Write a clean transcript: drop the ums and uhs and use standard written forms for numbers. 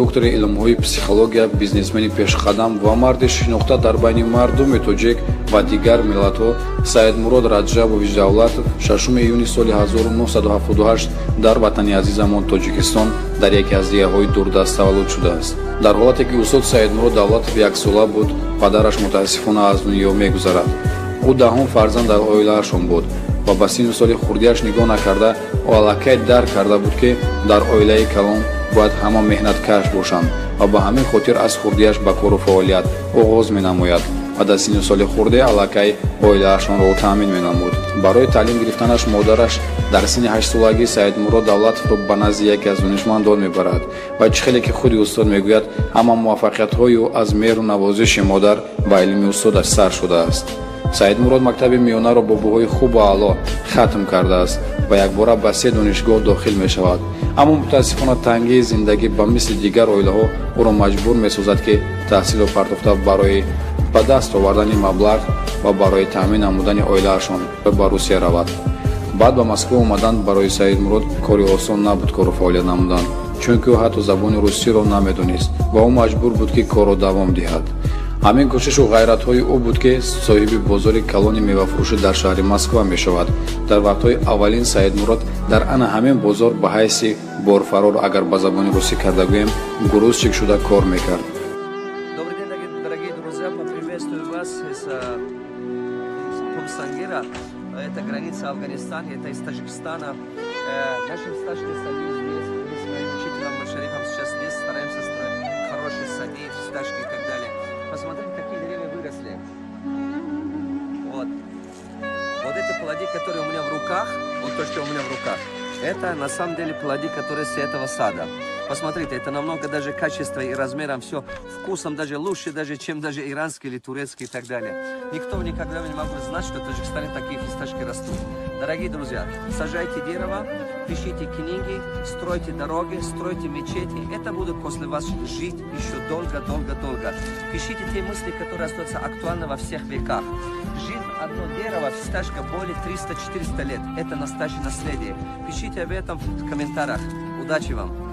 Доктори илмҳои психология, бизнесмени пешқадам ва марди шинохта дар байни мардуми тоҷик ва дигар миллатҳо Саидмурод Раҷабович Давлатов 6 июни соли 1978 дар ватани азизамон Тоҷикистон дар яке аз деҳаҳои дурдаст таваллуд шудааст. Дар ҳолате ки устод Саидмурод Давлатов яксола буд, падараш мутаассифона аз дунё мегузарад. Ӯ 10-ум фарзанд дар оилаашон буд ва ба синну соли хурдиаш нигоҳ накарда, ӯ аллакай дарк карда буд, ки дар оилаи калон бояд ҳама меҳнаткаш бошанд ва ба ҳамин хотир аз хурдиаш ба кору фаъолият оғоз менамояд ва дар синну соли хурде аллакай оилаашонро ӯ таъмин менамуд. Барои таълим гирифтанаш модараш дар синни 8-солагӣ Саидмурод Давлатовро ба назди яке аз донишмандон мебарад ва чӣ хеле ки худи устод мегӯяд, ҳама муваффақиятҳои ӯ аз меҳру навозиши модар ба илми устодаш сар шудааст. Саидмурод мактаби миёнаро бо баҳои хубу аъло хатм кардааст ва якбора ба се донишгоҳ дохил мешавад, аммо мутаассифона тангии зиндагӣ ба мисли дигар оилаҳо ӯро маҷбур месозад, ки таҳсилро партофта, барои ба даст овардани маблағ ва барои таъмин намудани оилаашон ба Русия равад. Баъд ба Москва омадан барои Саидмурод кори осон набуд кору фаъолият намудан, чунки ӯ ҳатто забони русиро намедонист ва ӯ маҷбур буд, ки корро давом диҳад. Ҳамин кӯшишу ғайратҳои ӯ буд, ки соҳиби бозори калони мевафурӯшӣ дар шаҳри Москва мешавад. Дар вақтҳои аввалин Саидмурод дар ана ҳамин бозор ба ҳайси борфарор, агар ба забони русӣ карда гӯем, грузчик шуда кор мекард. Добрый день, дорогие друзья, поприветствую вас из Кумсангира. Это граница Афганистана, это из Таджикистана. Наши фисташки сады здесь, мы с моим учителем Машарифом сейчас здесь стараемся строить хорошие сады, фисташки и так далее. Посмотрите, какие деревья выросли. Вот. Вот эти плоды, которые у меня в руках, вот то, что у меня в руках, это на самом деле плоды, которые с этого сада. Посмотрите, это намного даже качество и размером все, вкусом даже лучше, даже, чем даже иранский или турецкий и так далее. Никто никогда не мог знать, что в Таджикистане такие фисташки растут. Дорогие друзья, сажайте дерево, пишите книги, стройте дороги, стройте мечети. Это будет после вас жить еще долго, долго, долго. Пишите те мысли, которые остаются актуальны во всех веках. Жизнь одно дерево, фисташка, более 300-400 лет. Это настоящее наследие. Пишите об этом в комментариях. Удачи вам!